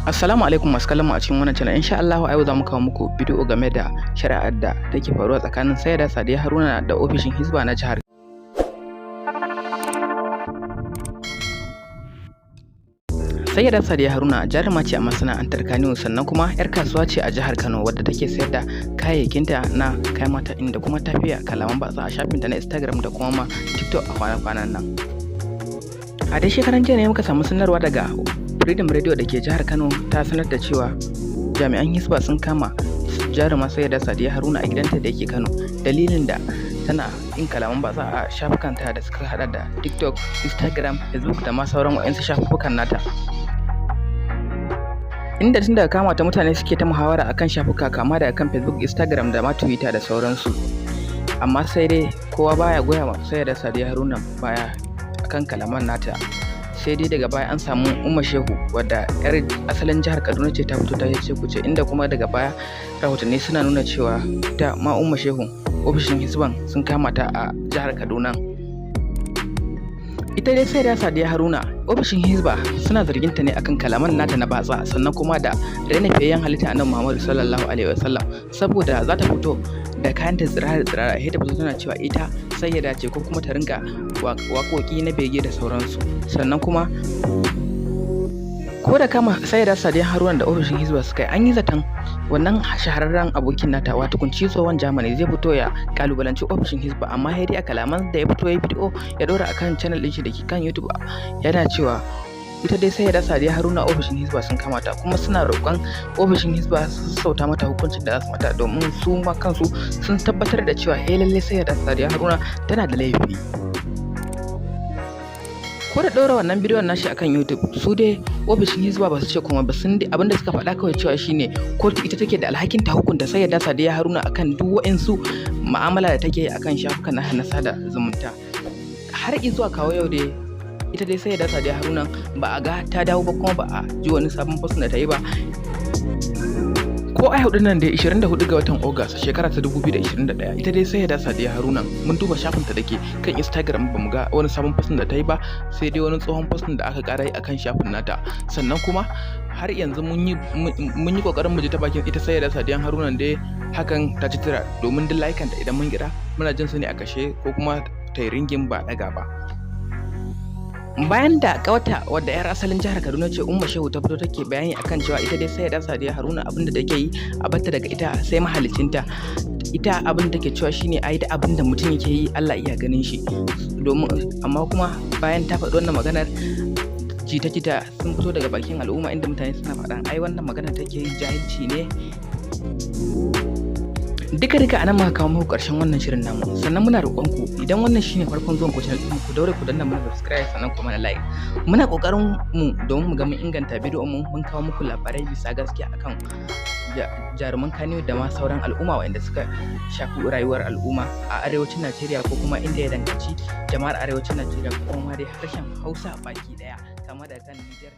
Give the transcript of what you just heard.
Assalamu alaikum masu kallon mu a cikin wannan channel. Insha Allah a yau za mu kawo muku bidiyo game da shari'ar da take faruwa tsakanin Sayyada Sadiya Haruna da ofishin Hisba na jihar. Sayyada Sadiya Haruna jaruma ce a masana'antar Kano, sannan kuma 'yar kasuwa ce a jihar Kano wadda take sayar da kayayyakinta na kayan mata, inda kuma ta fiya kalaman batsa a shafinta na Instagram da kuma ma TikTok a kwana-kwanan nan. A dai shekaran jiya ne muka samu sanarwa daga Freedom Radio da ke jihar Kano, ta sanar da cewa jami'an Hisba sun kama jaruma Sayyada Sadiya Haruna a gidanta da yake Kano, dalilin da tana yin kalaman batsa a shafukanta da suka hada da TikTok, Instagram, Facebook da ma sauran waɗansu shafukan nata. Inda tun daga kama ta mutane suke ta muhawara akan shafuka kama daga kan Facebook, Instagram da ma Twitter da sauransu. Amma sai dai kowa baya goya ma Sayyada Sadiya Haruna baya akan kalaman nata. Sai dai daga baya an samu Umma Shehu, wadda 'yar asalin jihar Kaduna ce, ta fito ta ce kuce, inda kuma daga baya rahotanni suna nuna cewa ta ma Umma Shehu ofishin Hisban sun kama ta a jihar Kaduna. Ita dai Sayyada Sadiya Haruna, ofishin Hisba suna zargin ta ne akan kalaman nata na batsa, sannan kuma da raina fiyayyen halitta Annabi Muhammadu sallallahu alaihi wasallam, saboda za ta fito da kayanta tsirara tsirara, sai ta fito tana cewa ita sayyada ce, ko kuma ta rinka waƙoƙi na bege da sauransu. Sannan kuma ko da kama Sayyada Sadiya Haruna da ofishin Hisba suka yi, an yi zaton wannan shahararren abokin nata, wato Cizowan Germany, zai fito ya kalubalanci ofishin Hisba, amma sai dai a kalaman da ya fito ya bidiyo ya ɗora akan channel ɗin shi da ke kan YouTube, yana cewa ita dai Sayyada Sadiya Haruna ofishin Hisba sun kama ta, kuma suna roƙon ofishin Hisba su sassauta mata hukuncin da za su mata, domin su ma kansu sun tabbatar da cewa eh lallai Sayyada Sadiya Haruna tana da laifi. Ko da ɗora wannan bidiyon nashi akan YouTube, su dai ofishin Hisba ba su ce komai ba. Sun dai abinda suka faɗa kawai cewa shine kotu ita take da alhakin ta hukunta Sayyada Sadiya Haruna akan duk wa'insu mu'amala da take yi akan shafukan na sada zumunta. Har zuwa kawo yau dai ita dai Sayyada Sadiya Haruna ba a ga ta dawo ba, kuma ba a ji wani sabon post da ta yi ba. Ko a yau dinnan dai, 24 ga watan August shekara ta 2021, ita dai Sayyada Sadiya Haruna mun duba shafinta da ke kan Instagram, bamu ga wani sabon post da ta yi ba, sai dai wani tsohon post da aka ƙara yi akan shafin nata. Sannan kuma har yanzu mun yi kokarin mu ji ta bakin ita Sayyada Sadiya Haruna dai, hakan ta ci tura, domin duk layukanta idan mun kira muna jin su ne a kashe ko kuma ta yi ringing ba ɗaga ba. Bayan da ƙawarta, wadda 'yar asalin jihar Kaduna ce, Umma Shehu, ta fito take bayani akan cewa ita dai Sayyada Sadiya Haruna abin da take yi a batta daga ita sai mahalicinta. Ita abin da take cewa shine ai da abin da mutum yake yi Allah iya ganin shi. Domin amma kuma bayan ta faɗi wannan maganar, jita-jita sun fito daga bakin al'umma, inda mutane suna faɗan ai wannan maganar take yi jahilci ne. Duka duka anan muka kawo muku ƙarshen wannan shirin namu. Sannan muna roƙon ku, idan wannan shine farkon zuwan ku channel ɗin, ku daure ku danna mana subscribe, sannan ku mana like. Muna ƙoƙarin mu domin mu ga mun inganta bidiyon mu, mun kawo muku labarai bisa gaskiya akan jaruman Kannywood da ma sauran al'umma waɗanda suka shafi rayuwar al'umma a arewacin Najeriya, ko kuma inda ya danganci jama'ar arewacin Najeriya, ko kuma dai harshen Hausa baki ɗaya, kama daga kan Nijar.